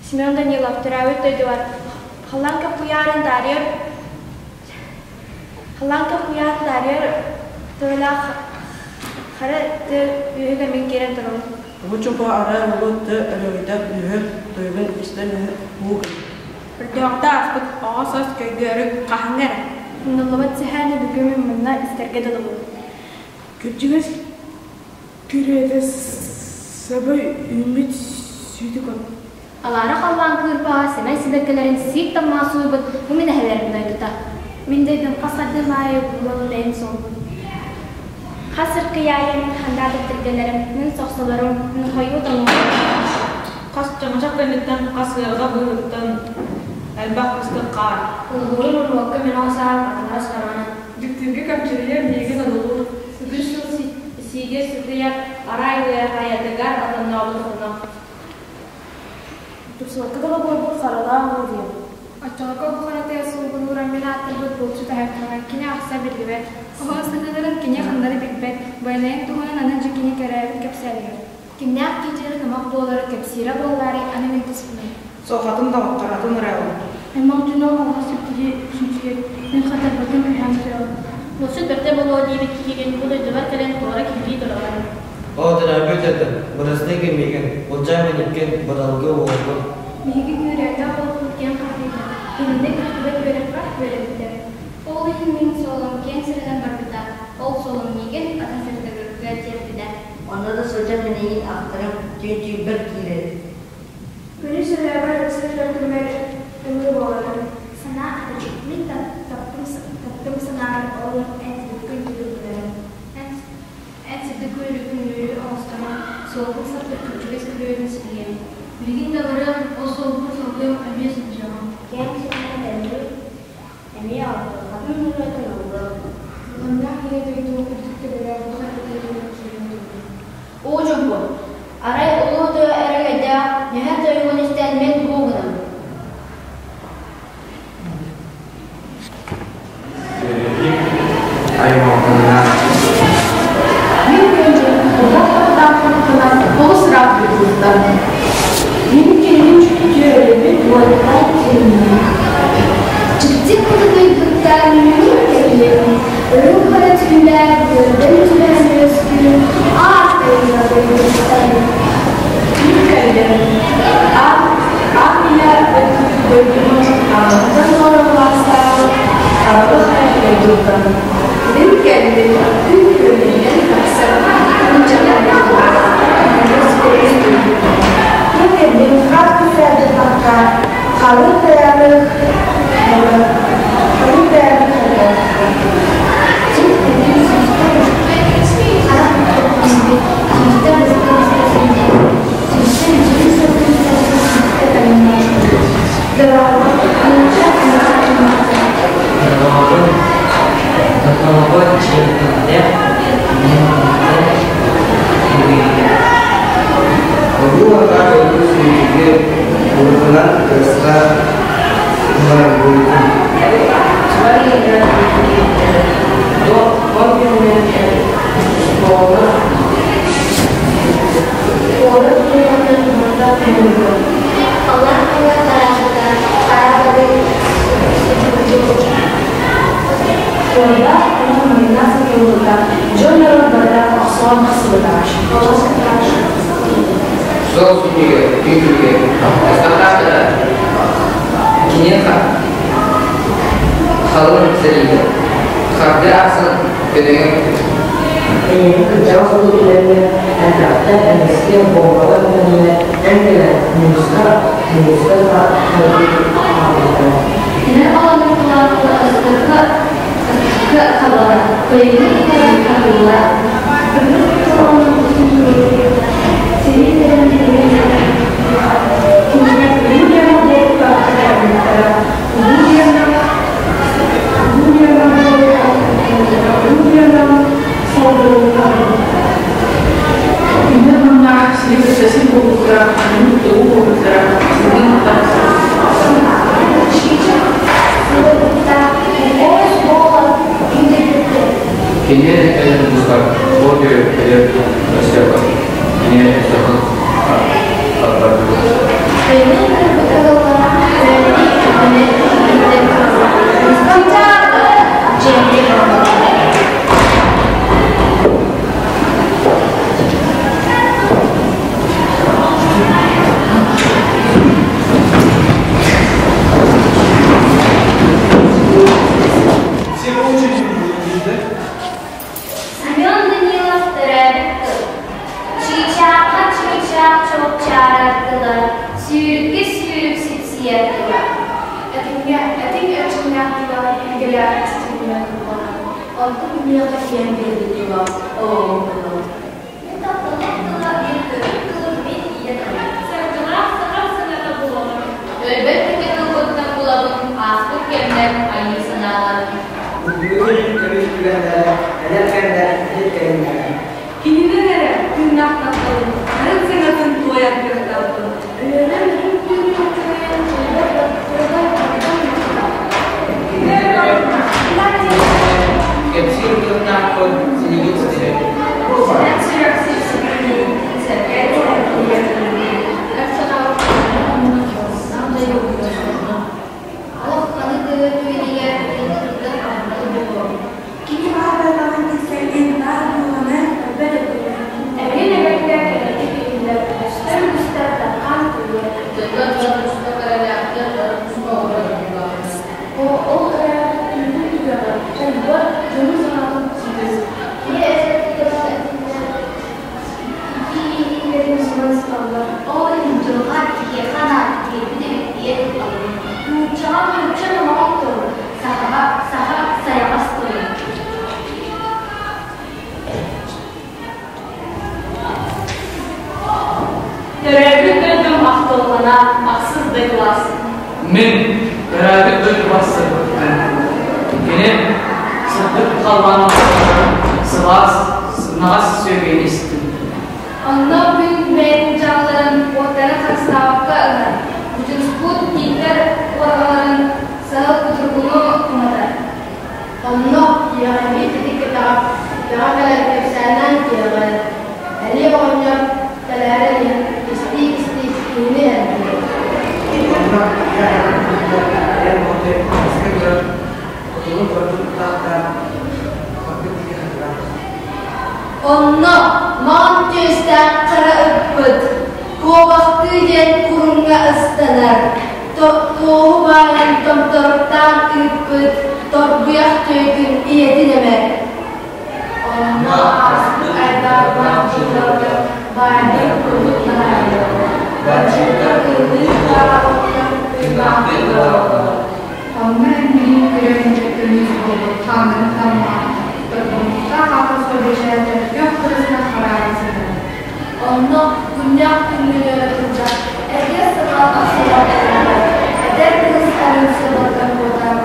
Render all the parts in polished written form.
Семен Данилов төрөөбүт дойдубар халлаан куйаарын таарыйар халлаан куйаарын таарыйар тыалаах хара тыа үөһүгэр мин киирэн турабын. Бу чопо арай улуу тыа өрөгөйдөөх үөһү тойугун истэн уу Өрдөөҕүтэ ааспыт оҕо саас көйгөөрү хаһыҥҥа эрэ. Умнуллубат сэһээни бүгүн мин манна истэргэ дылыбын. Кырдьыгас күрүөтэ саба үүммүт сүүтүк от. Алаара халлаан кыырпаҕа сэмэй сибэккилэрин сиик таммаҕа сууйбут бу мин эһэлэрим дойдута. Мин дойдум хас хардыым аайы булан бэйэм суолбун. Хас ыркый аайы мин хандаатык тиргэлэрим, мин сохсолорум, мин хойуу тоҥуорум. Хас чаҥачах кэнниттэн, хас ыарҕа быыһыттан элбэх кыстык хаар. Улугурун уруокка мин оҕо сааһым атыҥырас романа. Дьиктиргэ кэмчилийэр миигин одулуур. Үгүс сыл сиигэр сытыйар арай хайатыгар отоннообут отоно. Тупсубакка да буолбут харалаах уу диэн. Оччолорго бу хара тыа суугунуура мин ааттарбыт булчут аһартаҕа кини ахса биллибэт. Оһон сытыыларын кини ханнары билбэт, байанайын туһунан аны дьэ кини кэрээбит кэпсээнигэр. Кимнээх киитилэр кымах буолары кэпсиирэ буоллаарай аны мин туспунан. Суохатын доҕотторотун ырыабын. Аймах дьоно алҕас сирдиги чинчийэр, мин хатарбатын күһээн сүрэҕим. Булчут бэртэ буолуо диэбит киһигин бу дойдубар кэлэн туора киһилии тураҕын. Оо, төрөөбүт этим, бырастыы гыммыгын, былдьаа мэниккин, быдалгы уолгун. Биһиги күүрээннээх олохпут киэҥ хаһыыта, кинини көстүбэт үөрэххэ үөрэппитэ. Ол иһин мин суолум киэҥ сиринэн барбыта, ол суолум миигин атын сирдэргэ тиэрпитэ. Онно да сылдьан мин эйигин ахтарым, түүн-түүнбэр киирэрим. Күнүс үлэбэр ыкса күммэр ымыы буоларым. Санаа атырдьах мин таптым таптым санаабар ол эн сырдыккын түгүр гынарым. Эн эн сырдык күөрүгүн үөрүү оҥостоно, суолбун саппыт күрдьүгэс күрүөбүн ситиһиэм. Билигин да барыам, ол суолбун салгыам эмиэ сылдьыаҕым. Киэҥ сиринэн эмиэ эмиэ алтыһатын ырыатын ыллыам. Дьоһуннаах ийэ дойду үрдүк төбөлөөх бу харытыытыгар киирэн турбут. Уу чуҥкур, арай улуу тыа эрэгэйдээх нүһэр тойугун истэн мин бу гынабын. Мин күндү курдат таптаахпыттан олус ыраах дойдуттан. Мин киһим дьүөрэлэбит уоттан сиринним. Чыпчык кутугуйбуттан мин кэллим, өрүҥ хара түүлээх үөрдэн түһэн үөскүүр аат тойуна дойдуттан. Мин кэллим, аат аат ийэ дойдуну аҕаттан туоралаастаах арабы хайа дойдуттан. Мин кэллим, күн күөнүнэн тахсар Мин кэллим, хат күсээбит халы тайааны халы тайааны Ойуу арҕаа дойду сүүтүгү урутунан кырыска барбытын. Сол сүтүгэ, күүтүгэ, ыстатаатыга киниэхэ халыҥ сэриигэ харды ахсын көдөҥө Эйиэхэ кырдьаҕас улуу элбэхтэ эмискэ буомбалар кэннэ эн кэлэн мууска мууска хаалбыттара. Тимир олонун кулаакка ыстыкка ыстыкка хабала, кыайыыны кытары хатылла. Кини кэлэн бустар, ол кэлэр өстөөх, кини өстөөх Кыайыыны кытары Орто бүлүүгэ киэн биэрбит тыла оҕоҕун тыла. Мин тапталым тыла, мин төрүт тылым, мин ийэ тылым. Саргылаах сахам саҥата буолар. Өлбөт мэҥэ тылбыттан булабын ааспыт кэмнэр айыы санааларын. Бүгүн көмүс түгэннэрэ, эдэр кэмнэр иһит кэлиннэрэ. Кининэн эрэ тыыннаах тапталын, нарын саҥатын туойар кыахтаахпын. Өлүөнэм үрүҥ түүнүн чугуйан чөлүгэр баттыга тардан Кэпсиир кыахтаахпын силигин ситэрэн. Эн сүрэх сипсибитин, сэргэ сэргиэ Эр санаабыт Олох аны тыа түгэнигэр тыыннарыттан абырал буолуо. Кини баҕарбатаҕын тиксэргин баар дууһаны өлбөт өйдөтөр. Эбин эбэккэ кэрэтик иһиллэр, көстөр үгүстэр дархан күлүө. Дьоннор дьон туспа кэрэлээхтэр, бары туспа олорор Ол эрээри түүнүн түгэҕэр чайбар дьону санаатын ситис. Кини эстэтикэҕэ этиннэ итии-иитиилэрин субан сыталлар. Ол иһин дьылҕа киһиэхэ анаан биэрбит эбит ийэ тыл алыбын. Нууччаҕа нуучча номоҕон тылын, Сахаҕа саха сайаҕас тылын. Төрөөбүт дойдум ахтылҕана ахсыс да кылаас. Мин төрөөбүт дойдубар сырдыктым. Кини сырдык халлаанын сылаас, сымнаҕас сүөгэйин истим. Онно күн бэйэтин дьаҕаларын уоттарын харыстаабакка ылар, будьуспут тииттэр уорҕаларын саһыл кутургуну уматар. Онно киэҕэрбит ити кэтэҕэ кэҕэ кэлэн кэпсээннээн киэҕэр, Элиэ оҕонньор кэлээрэн иһэн кистии-кистии кинини эргийэр. Онно ийэ аҕатын кытта эдэр Мотой эмискэ туран, хотугу көрбүт тутаахтаах барбыт диэки хаһыытаан Онно маҥан түөстээх хара ыппыт, куобахтыы диэн куруҥҥа ыстанар, туоһу баайан томторуктаан ыыппыт торбуйах түөкүн ийэтин эмэр. Онно ааспыт айдааннаах дьылларга баайдар курдук наһаайдаллар, бандьыыттар кыыллыы туораабакка тыыннаахтыы олороллоро. Онно эн миигин көрөн көмүс буолбут хааннарын таммаҕа, торбоҥнуктаах аатырсар бэчээттэр күөх кырысынан хараара сытар. Онно күннээх күҥҥүнү сылдьар, эргэ саҥа ахсылар эрэллэр, эдэр кыыс арыымсыбаттан куотар,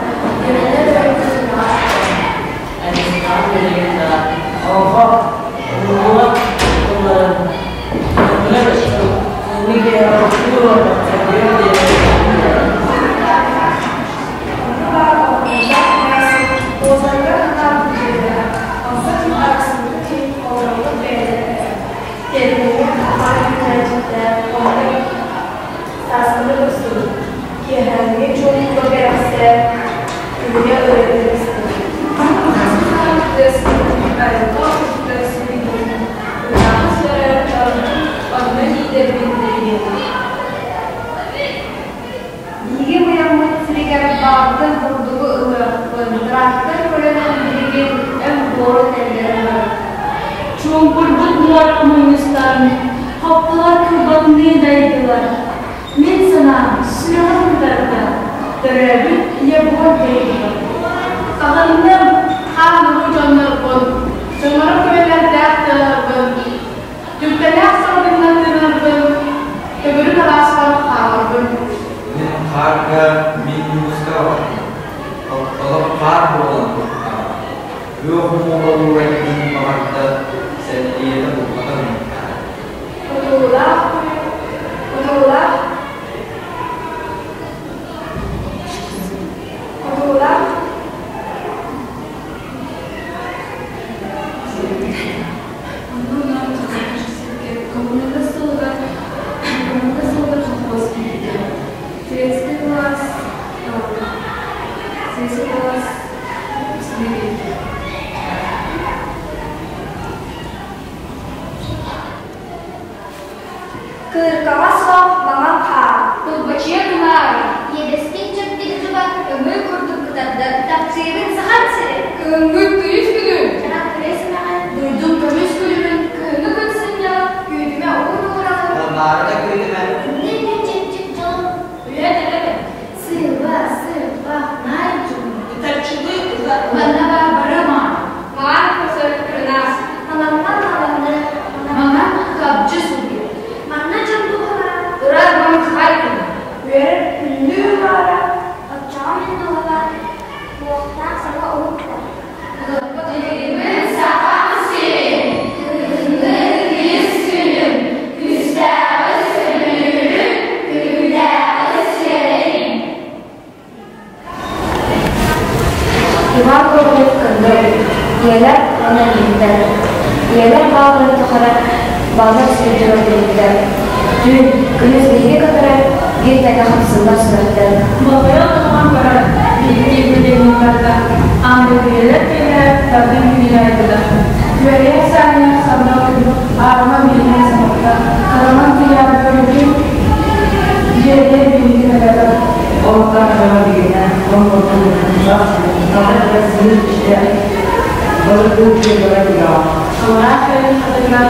үөрэнэр өргө сынаҕас Айылҕаҕа билигин да олоххо умнуллубат тылларын кыһыҥҥы киэһэ олохтуур уонна сэргиир диэн Онно баар Алтандаах эмээхсин уотарыгар анаабыт дьиэлэрэ, онтон арахсыбытын иһин олороллор бэйэлэрэ этэ. Кэргэнигэр аҕай мэһээччиктээх онно сааскыны көрсүбүт, киэһээҥҥи чуумпуга кэрэхсээн, күлүгэ ырыатын истибит. Айылҕа устар сиригин ырааҕы сөрөөттөн онно тиийдэрбин билиэҕим. Биһиги быйаҥмыт сиригэр баартан бурдугу ылыахпын, трактор көлөнөн билигин өҥ буору тэллэрэн барбыта. Чуумпурбут муора мунньустан, хоптолор кырбаҥныы дайдылар. Мин санаам сүрэҕим тарда, төрөөбүт ийэ буор дойдубар. Аҕынным хаан-уруу дьоннорбун, чөҥөрө күөллэрдээх тыаларбын, түптэлээх салгыннар тыынарбын, төгүрүк алааспар хааларбын. Мин хаарга, мин мууска олох хаар буолан туртаҕым. Күөх муҥура күн баҕарда, сэллиэтэ булбата мунньаҕа. Хотугулаах хотугулаах хотугулаах Онно коммуна сылыгар коммуна сылыгар совхоз киирбитэ. Советскай былаас Советскай былаас биэрбитэ. Кыыркаҕа суох маҥан хаар, Кылбачыйа тумаар, Иэдэспин чэбдик дьыбар, Өҥүй курдук кытардар, Таптыыбын Сахам сирин, Кыһыҥҥы тыйыс күнүн, Чараҥ күрэ симэҕин, Дойдум көмүс күлүмүн, Кыһыҥҥы күн сынньалаҥ, Күүтүмэ уу нууралын, Баарына күүтүмэ Күннэй күн чэпчик дьолун, Үлэ дэлэбэ. Сыыба, сыыба, наай дьулуһун Ытарчылыы ыта Манна баар барыма. Баллар сүрдэрэ билиттэр. Түүн, күнүс биһиги кытары биир тэҥэ хапсыллар сүрэхтэр. Болҕойон толорон көрөр, биһиги киирбит барда, аан дойду кэлэ тардын күнүн айдыда. Күөрэйэр саанньа сандал күн, аарыма биһиги сабатта, хараман кыйаар көрүтүн, дьиэлэр биһиги нагата. Олохтоох дьоно бииринэ, Аллараа кэлин хатыгар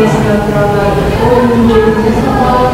устан тураллар, ол мунньуллубут сахалар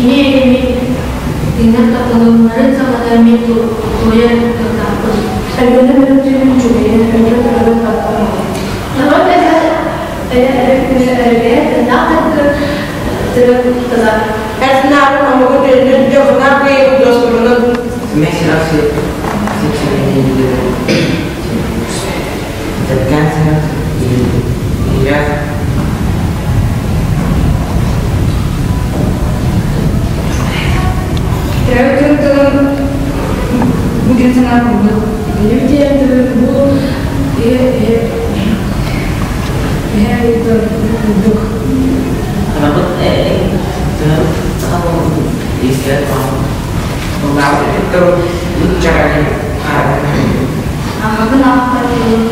Кини эрэ мин тыынар тапталымнарын саҥата мин туойар кыахтаахпын. Өлүөнэ мөлтүүрүн үчүгэйин өлөр өлөр таптал. Норуот эрэ күнэ өрөгөйө тыыннаах тылгы тыры тыла. Эснаабын омугун өйүнүн дьоһунаа кыайыбыт дуоспурунун. Смесь Төрөөбүт тылым бу диэн санаа курдук. Итинник диэн тылым бу курдук. Аммабын аахтар тылым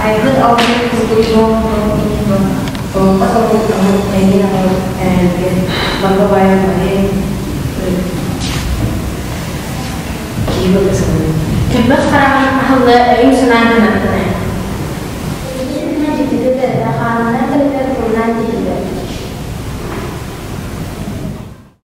айбыт алгын курдук дом ини дом. Олоххо салгын омук эйигин аҕалбыт эрэлгэ барҕа баайа баайы киһи быта саныыр. Кэлбэт хараҕын аһыллыа өйүҥ-санааҥ кынаттана.